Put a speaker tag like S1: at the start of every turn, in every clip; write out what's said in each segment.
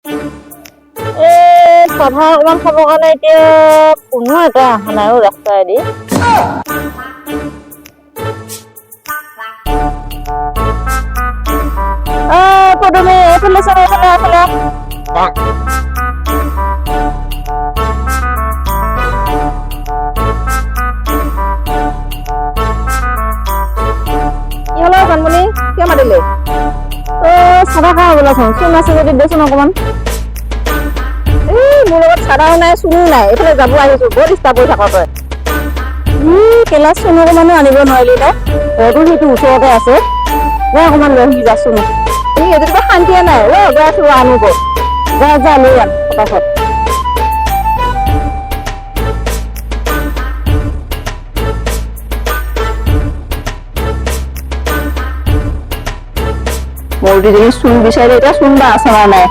S1: এই চাধা অকণমান খাবৰ কাৰণে এতিয়া কোনো এটা অহা নাই অ' ৰাস্তাইদি। ঐ পদুমী, এইফালে চোন, এইফালে এইফালে। কি হ'ল অ' জোনমণি, কিয় মাতিলি? অ' চাধা খাওঁ বোলাচোন, চূণ আছে যদি দেচোন অকণমান। এই মোৰ লগত চাদাও নাই চূণো নাই, এইফালে যাব আহিছো, বৰ ডিষ্টাৰ্ব কৰি থাক তই। কেলা চূণ অকণমানো আনিব নোৱাৰিলি ন? ঘৰটো সেইটো ওচৰতে আছে, যা অকণমান লৈ আহিবি যা চূণ। এই এইটো কিবা শান্তিয়ে নাই। ৰ গৈ আছো, ৰ আনোগৈ। যা যা লৈ আন ফটাফট। মূৰ্তিজনী চূণ বিচাৰিলে, এতিয়া চূণ বা আছে নে নাই।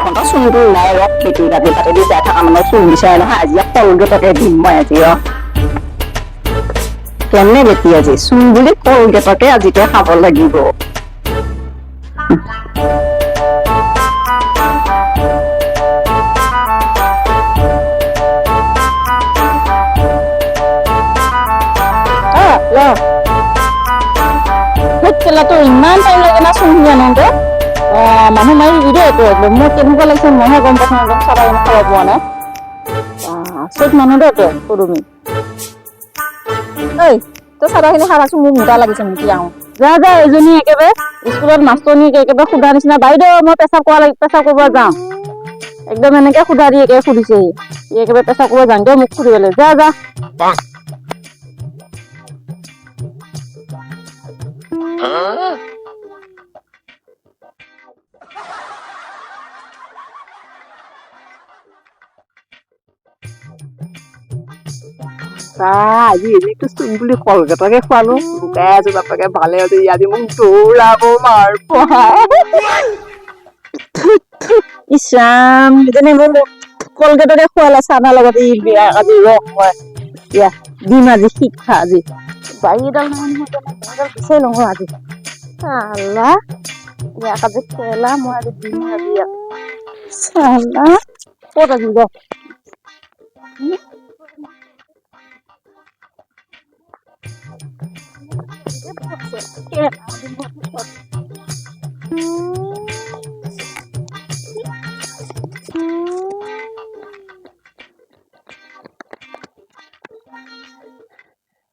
S1: ঘণ্টা চূণটো নাই। ৰ, বেটি ৰাতি বাটেদি যাই থকা মানুহ চূণ বিচাৰে নহয়। আজি কলগেটকে দিম মই আজি। ৰ কেনে বেটি, আজি চূণ বুলি কলগেটকে আজি তই খাব লাগিব। ল কেলাটো ইমান টাইম লাগে না চূণখিনি আনোতে। মানুহ মাৰি দিবি দেই এইটো একদম। মোৰ কেনেকুৱা লাগিছে মইহে গম পাইছো, একদম চাবা খাব পোৱা নাই। আচৰিত মানুহ দেই তই পদুমী। ঐ তই চাদাখিনি খাই থাকচোন, মোক মোটা লাগিছে, মুতি আহোঁ। যা যা। এজনী একেবাৰে স্কুলত মাষ্টৰনীক একেবাৰে সোধা নিচিনা, বাইদেউ মই পেচাব কৰা লাগি, পেচাব কৰিব যাওঁ, একদম এনেকে সোধা দি একেবাৰে সুধিছেহি। সি একেবাৰে পেচাব কৰিব যাওঁতে মোক সুধিবলৈ যা যা।
S2: আজি এনেইতো চোন বুলি কলগেটকে খোৱালো, লুকাই আছো। বাপেকে ভালে আছে, আজি মোক দৌৰাব মাৰ পঢ়া।
S1: ইছ ৰাম, সেইজনী মোক কলগেটকে খুৱালে চানাৰ লগত। ই বিয়া আজি ৰ মই ইয়াক দিম আজি শিক্ষা। আজি বাৰী এডাল নহয় নহয়, বাৰীডাল বিচাৰি লওঁ ৰ আজি। চালা ইয়াক আজি কেলা মই আজি দিম আজি ইয়াক। চালা ক'ত আজি ৰ।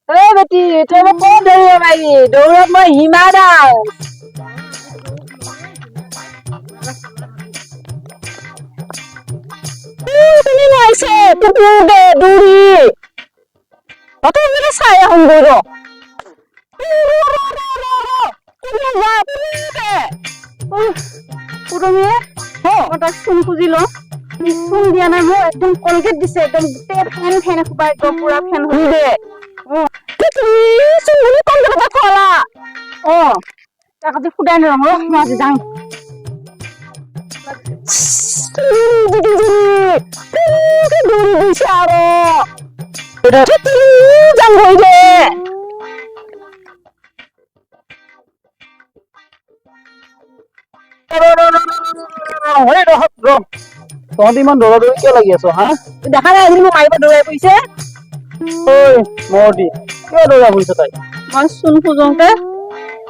S1: ঐ বেটি, তই মোক ক'ত দৌৰিব পাৰিবি? দৌৰত মই হিমা দাস। নোৱাৰিছে কুকুৰকে দৌৰি নতুন চাই আহোঁগৈ ৰ। পুৰমীয়ে মই তাক চূণ খুজি লওঁ, সি চূণ দিয়া নাই, মোক একদম কলগেট দিছে, একদম গোটেই ফেন ফেন এসোপা একদম পুৰা ফেন হৈ দে। চূণ বুলি কলগেট এটা খোৱালা। অ তাক আজি সোধাই নৰওঁ, ৰ মই আজি যাওঁ। দৌৰি গৈছে আৰু যাম গৈ দে।
S3: তহঁতি ইমান দৌৰা দৌৰি কিয় লাগি আছ হা?
S1: দেখা নাই আজি মোক মাৰিব দৌৰাই ফুৰিছে।
S3: ঐ মৰতি, কিয় দৌৰা ফুৰিছ তাই?
S1: মই চূণ খোজোতে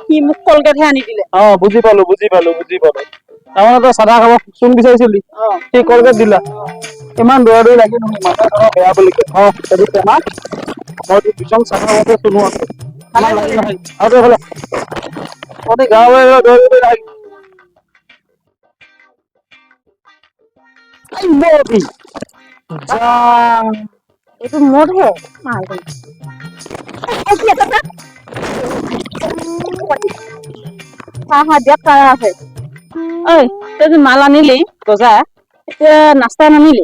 S1: সি মোক কলগেটহে আনি দিলে।
S3: অ বুজি পালো, বুজি পালো, বুজি পালো। তাৰমানে তই চাদা খাব চূণ বিচাৰিছিলি, সি কলগেট দিলা। ইমান দৌৰা দৌৰি লাগি নহয়, মানুহে ধৰক বেয়া বুলি কয়। অ এইটো টেমা, মই তোক ভীষণ চাদা খাবতে চূণো আছে। ইমান লাগি নাথাকিবি। আৰু তই এইফালে তহঁতি গাঁৱে দৌৰি দৌৰি নাথাকিবি। মৰতি যা।
S1: এইটো মদহে মালজন। চাহ দিয়াত কাৰা আছে। ঐ তই যে মাল আনিলি গজা, এতিয়া নাস্তা নানিলি?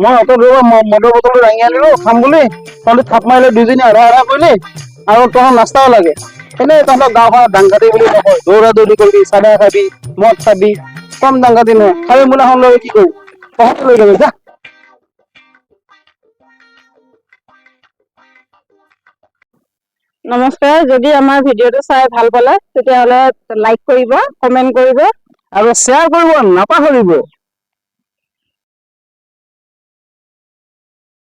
S3: মই অত দূৰৰ মদৰ বটলটো দাঙি আনিলো খাম বুলি, তহঁতি থাপ মাৰিলে দুজনী আধা আধা কৰিলি, আৰু তহঁতৰ নাস্তাও লাগে। এনেই তহঁতৰ গাঁওখনত দাংকাটি বুলি নকয়, দৌৰা দৌৰি কৰিবি, চাদা খাবি, মদ খাবি, কম দাংকাটি নহয়। খাবি মোনাখন লৈ কি কৰিবি? তহঁতে লৈ যাবি যা।
S1: নমস্কাৰ। যদি আমাৰ ভিডিঅ'টো চাই ভাল পালে, তেতিয়াহ'লে লাইক কৰিব, কমেণ্ট কৰিব
S3: আৰু শ্বেয়াৰ কৰিব নাপাহৰিব।